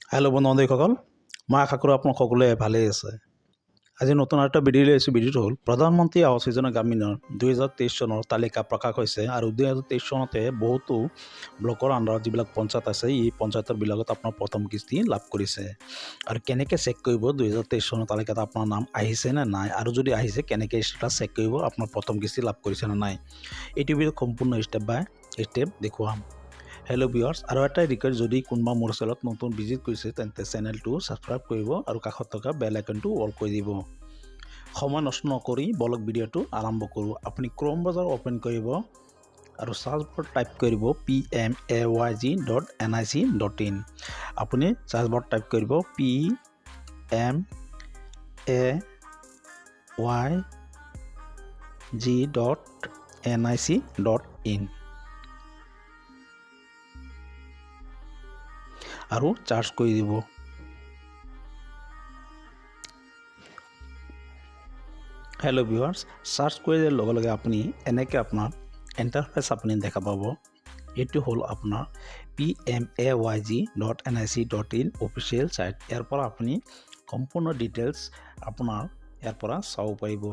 Hello' বন্ধু বান্ধৱীসকল, মই আশা কৰোঁ আপোনালোক সকলোৱে ভালেই আছে। আজি নতুন আৰু এটা ভিডিঅ' লৈ আহিছোঁ। ভিডিঅ'টো হ'ল প্ৰধানমন্ত্ৰী আৱাস যোজনা গ্ৰামীণৰ 2023 চনৰ তালিকা প্ৰকাশ হৈছে আৰু 2023 চনতে বহুতো ব্লকৰ আণ্ডাৰত যিবিলাক পঞ্চায়ত আছে, এই পঞ্চায়তৰ বিলাকত আপোনাৰ প্ৰথম কিস্তি লাভ কৰিছে। আৰু কেনেকৈ চেক কৰিব 2023 চনৰ তালিকাত আপোনাৰ নাম আহিছে নে নাই, আৰু যদি আহিছে কেনেকৈ ষ্টেটাছ চেক কৰিব আপোনাৰ প্ৰথম কিস্তি লাভ কৰিছে নে নাই, এইটো ভিডিঅ'ত সম্পূৰ্ণ ষ্টেপ বাই ষ্টেপ দেখুৱাম। হেল্ল' ভিউৱাৰ্ছ, আৰু এটাই ৰিকুৱেষ্ট, যদি কোনোবা মোৰ চেনেলত নতুন ভিজিট কৰিছে, তেন্তে চেনেলটো ছাবস্ক্ৰাইব কৰিব আৰু কাষত থকা বেল আইকনটো অল কৰি দিব। সময় নষ্ট নকৰি বলক, ভিডিঅ'টো আৰম্ভ কৰোঁ। আপুনি ক্ৰ'ম ব্ৰাউজাৰ অ'পেন কৰিব আৰু চাৰ্চ বাৰত টাইপ কৰিব pmayg.nic.in। আপুনি চাৰ্চ বাৰত টাইপ কৰিব pmayg.nic.in আৰু চাৰ্চ কৰি দিব। হেল্ল' ভিউৱাৰ্ছ, চাৰ্চ কৰি দিয়াৰ লগে লগে আপুনি এনেকৈ আপোনাৰ ইণ্টাৰফেচ আপুনি দেখা পাব। এইটো হ'ল আপোনাৰ pmayg.nic.in official site. ইয়াৰ পৰা আপুনি সম্পূৰ্ণ ডিটেইলছ আপোনাৰ ইয়াৰ পৰা চাব পাৰিব।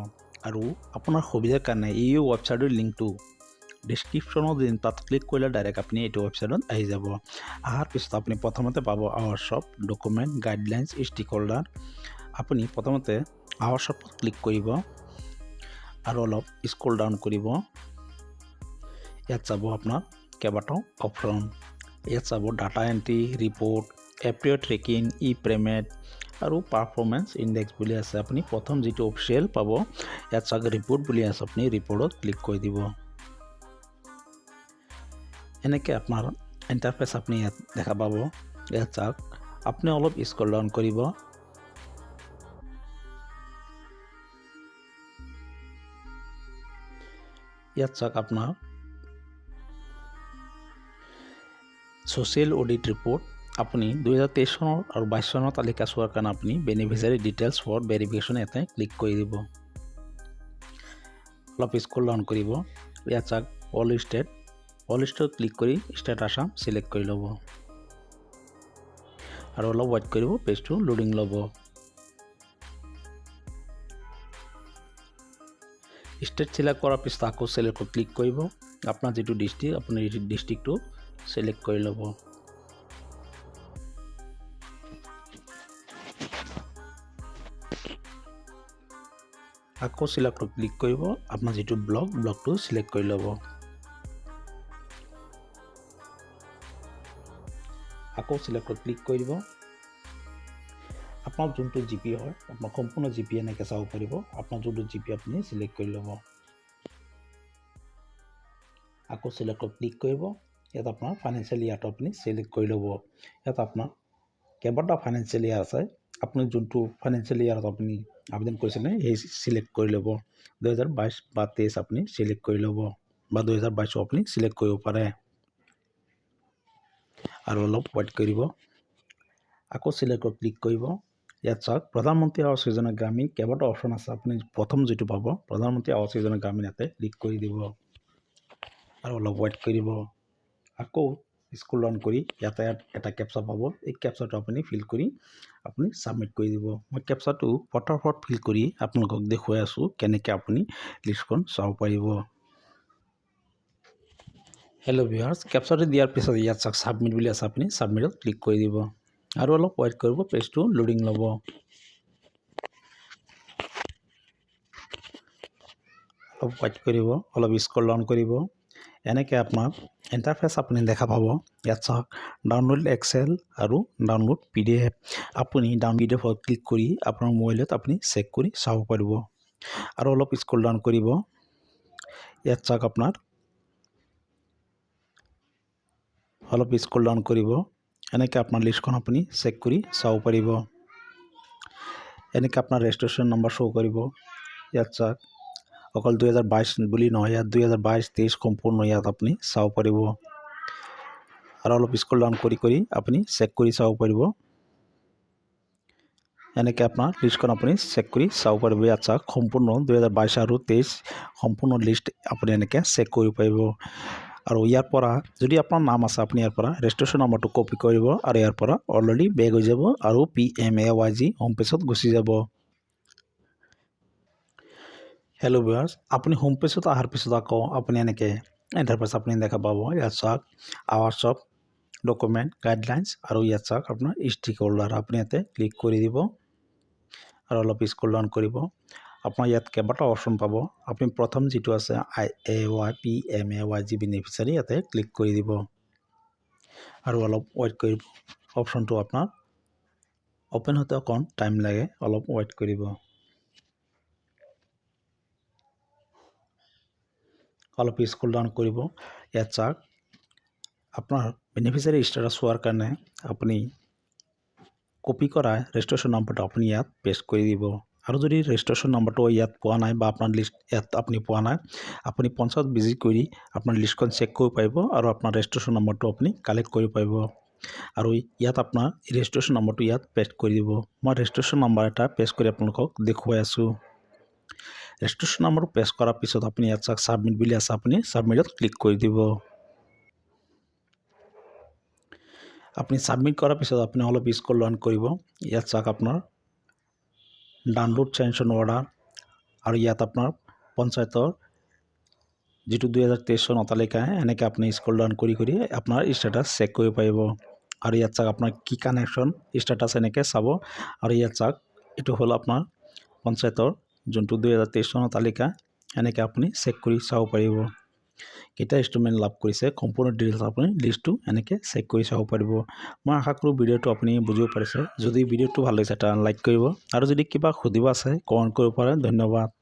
আৰু আপোনাৰ সুবিধাৰ কাৰণে এই ৱেবছাইটৰ লিংকটো ডিছক্ৰিপশ্যনত দিম। তাত ক্লিক কৰিলে ডাইৰেক্ট আপুনি এইটো ৱেবছাইটত আহি যাব। অহাৰ পিছত আপুনি প্ৰথমতে পাব আৱাস ডকুমেণ্ট, গাইডলাইনছ, ষ্টেক হোল্ডাৰ। আপুনি প্ৰথমতে আৱাসত ক্লিক কৰিব আৰু অলপ স্ক্ৰল ডাউন কৰিব। ইয়াত চাব আপোনাৰ কেইবাটাও অপশ্যন। ইয়াত চাব data entry, report, FPO tracking, e payment আৰু পাৰফৰ্মেঞ্চ ইণ্ডেক্স বুলি আছে। আপুনি প্ৰথম যিটো অফিচিয়েল পাব, ইয়াত চাওক ৰিপৰ্ট বুলি আছে, আপুনি ৰিপৰ্টত ক্লিক কৰি দিব। এনেকৈ আপোনাৰ ইণ্টাৰফেচ আপুনি ইয়াত দেখা পাব। ইয়াত চাওক, আপুনি অলপ স্ক্ৰল ডাউন কৰিব। ইয়াত চাওক, আপোনাৰ ছ'চিয়েল অডিট ৰিপৰ্ট। আপুনি 2023 চনৰ আৰু 22 চনৰ তালিকা চোৱাৰ কাৰণে আপুনি বেনিফিচিয়াৰী ডিটেইলছ ফৰ ভেৰিফিকেশ্যন ইয়াতে ক্লিক কৰি দিব। অলপ স্ক্ৰল ডাউন কৰিব। ইয়াত চাওক অল ষ্টেট। অল ষ্টেটত ক্লিক কৰি ষ্টেট আছাম চিলেক্ট কৰি ল'ব আৰু অলপ ৱেইট কৰিব, পেজটো লোডিং ল'ব। ষ্টেট চিলেক্ট কৰাৰ পিছত আকৌ চিলেক্টত ক্লিক কৰিব। আপোনাৰ যিটো ডিষ্ট্ৰিক্ট, আপুনি ডিষ্ট্ৰিক্টটো চিলেক্ট কৰি ল'ব। আকৌ চিলেক্টত ক্লিক কৰিব। আপোনাৰ যিটো ব্লক, ব্লকটো চিলেক্ট কৰি ল'ব। আকৌ চিলেক্টত ক্লিক কৰি দিব। আপোনাৰ যোনটো জি পি হয়, আপোনাৰ সম্পূৰ্ণ জি পি এনেকৈ চাব পাৰিব। আপোনাৰ যোনটো জি পি, আপুনি চিলেক্ট কৰি ল'ব। আকৌ চিলেক্টত ক্লিক কৰিব। ইয়াত আপোনাৰ ফাইনেন্সিয়েল ইয়াৰটো আপুনি চিলেক্ট কৰি ল'ব। ইয়াত আপোনাৰ কেইবাটাও ফাইনেন্সিয়েল ইয়াৰ আছে। আপুনি যোনটো ফাইনেন্সিয়েল ইয়াৰত আপুনি আবেদন কৰিছিলে, সেই চিলেক্ট কৰি ল'ব। 2022 বা 23 আপুনি চিলেক্ট কৰি ল'ব বা 2022ও আপুনি চিলেক্ট কৰিব পাৰে। আৰু অলপ ৱেইট কৰিব। আকৌ চিলেক্টত ক্লিক কৰিব। ইয়াত চাওক, প্ৰধানমন্ত্ৰী আৱাস যোজনা গ্ৰামীণ কেইবাটাও অপশ্যন আছে। আপুনি প্ৰথম যিটো পাব, প্ৰধানমন্ত্ৰী আৱাস যোজনা গ্ৰামীণ, ইয়াতে ক্লিক কৰি দিব আৰু অলপ ৱেইট কৰিব। আকৌ স্ক্ৰল ডাউন কৰি ইয়াতে এটা কেপচা পাব। এই কেপচাটো আপুনি ফিল কৰি আপুনি ছাবমিট কৰি দিব। মই কেপচাটো ফটাফট ফিল কৰি আপোনালোকক দেখুৱাই আছোঁ, কেনেকৈ আপুনি লিষ্টখন চাব পাৰিব। হেল্ল' ভিউৱাৰ্ছ, কেপচাটো দিয়াৰ পিছত ইয়াত চাওক, ছাবমিট বুলি আছে। আপুনি ছাবমিটত ক্লিক কৰি দিব আৰু অলপ ৱেইট কৰিব, পেজটো লোডিং ল'ব। অলপ ৱেইট কৰিব, অলপ স্ক্ৰল ডাউন কৰিব। এনেকৈ আপোনাৰ ইণ্টাৰফেচ আপুনি দেখা পাব। ইয়াত চাওক, ডাউনলোড এক্সেল আৰু ডাউনলোড পিডিএফ। আপুনি ডাউন পিডিএফত ক্লিক কৰি আপোনাৰ মোবাইলত আপুনি চেক কৰি চাব পাৰিব। আৰু অলপ স্ক্ৰল ডাউন কৰিব। ইয়াত চাওক আপোনাৰ, অলপ স্ক্ৰল ডাউন কৰিব। এনেকৈ আপোনাৰ লিষ্টখন আপুনি চেক কৰি চাব পাৰিব। এনেকৈ আপোনাৰ ৰেজিষ্ট্ৰেশ্যন নম্বৰ শ্ব' কৰিব। ইয়াত চাওক, অকল 2022 বুলি নহয়, ইয়াত 2022, 23 সম্পূৰ্ণ ইয়াত আপুনি চাব পাৰিব। আৰু অলপ স্ক্ৰল ডাউন কৰি কৰি আপুনি চেক কৰি চাব পাৰিব। এনেকৈ আপোনাৰ লিষ্টখন আপুনি চেক কৰি চাব পাৰিব। ইয়াত চাওক, সম্পূৰ্ণ 2022 আৰু 23 সম্পূৰ্ণ লিষ্ট আপুনি এনেকৈ চেক কৰিব পাৰিব। আৰু ইয়াৰ পৰা যদি আপোনাৰ নাম আছে, আপুনি ইয়াৰ পৰা ৰেজিষ্ট্ৰেশ্যন নম্বৰটো কপি কৰিব আৰু ইয়াৰ পৰা অলৰেডি বেক হৈ যাব আৰু পিএমএৱাইজি হোম পেজত গুচি যাব। হেল্ল' ভিউৱাৰ্ছ, আপুনি হোম পেজত অহাৰ পিছত আকৌ আপুনি এনেকৈ ইণ্টাৰফেচ আপুনি দেখা পাব। ইয়াত চাওক, আৱাস অফ ডকুমেণ্ট গাইডলাইনছ আৰু ইয়াত চাওক আপোনাৰ ষ্টেক হোল্ডাৰ। আপুনি ইয়াতে ক্লিক কৰি দিব আৰু অলপ স্ক্ৰল ডাউন কৰিব। আপোনাৰ ইয়াত কেইবাটাও অপশ্যন পাব। আপুনি প্ৰথম যিটো আছে আইএৱাই পিএমএৱাইজি বেনিফিচিয়াৰী, ইয়াতে ক্লিক কৰি দিব আৰু অলপ ৱেইট কৰিব। অপশ্যনটো আপোনাৰ অ'পেন হওঁতে অকণ টাইম লাগে, অলপ ৱেইট কৰিব। অলপ স্ক্ৰল ডাউন কৰিব। ইয়াত চাওক, আপোনাৰ বেনিফিচিয়াৰী ষ্টেটাছ চোৱাৰ কাৰণে আপুনি কপি কৰা ৰেজিষ্ট্ৰেশ্যন নম্বৰটো আপুনি ইয়াত পেষ্ট কৰি দিব। আৰু যদি ৰেজিষ্ট্ৰেশ্যন নম্বৰটো ইয়াত পোৱা নাই বা আপোনাৰ লিষ্ট ইয়াত আপুনি পোৱা নাই, আপুনি পঞ্চায়ত ভিজিট কৰি আপোনাৰ লিষ্টখন চেক কৰিব পাৰিব আৰু আপোনাৰ ৰেজিষ্ট্ৰেশ্যন নম্বৰটো আপুনি কালেক্ট কৰিব পাৰিব আৰু ইয়াত আপোনাৰ ৰেজিষ্ট্ৰেশ্যন নম্বৰটো ইয়াত পেষ্ট কৰি দিব। মই ৰেজিষ্ট্ৰেশ্যন নম্বৰ এটা পেষ্ট কৰি আপোনালোকক দেখুৱাই আছোঁ। ৰেজিষ্ট্ৰেশ্যন নম্বৰটো পেষ্ট কৰাৰ পিছত আপুনি ইয়াত চাওক, ছাবমিট বুলি আছে, আপুনি ছাবমিটত ক্লিক কৰি দিব। আপুনি ছাবমিট কৰাৰ পিছত আপুনি অলপ স্ক্ৰল ডাউন কৰিব। ইয়াত চাওক, আপোনাৰ ডাউনলোড চেংচন অৰ্ডাৰ আৰু ইয়াত আপোনাৰ পঞ্চায়তৰ যিটো 2023 চনৰ তালিকা, এনেকৈ আপুনি স্ক্ৰল ডাউন কৰি কৰি আপোনাৰ ষ্টেটাছ চেক কৰিব পাৰিব। আৰু ইয়াত চাওক, আপোনাৰ কি কানেকশ্যন ষ্টেটাছ এনেকৈ চাব। আৰু ইয়াত চাওক, এইটো হ'ল আপোনাৰ পঞ্চায়তৰ যোনটো 2023 চনৰ তালিকা, এনেকৈ আপুনি চেক কৰি চাব পাৰিব। কেইটা ইনষ্টলমেণ্ট লাভ কৰিছে, সম্পূৰ্ণ ডিটেইলছ আপুনি লিষ্টটো এনেকৈ চেক কৰি চাব পাৰিব। মই আশা কৰোঁ ভিডিঅ'টো আপুনি বুজিব পাৰিছে। যদি ভিডিঅ'টো ভাল লাগিছে, এটা লাইক কৰিব আৰু যদি কিবা সুধিব আছে, কমেণ্ট কৰিব পাৰে। ধন্যবাদ।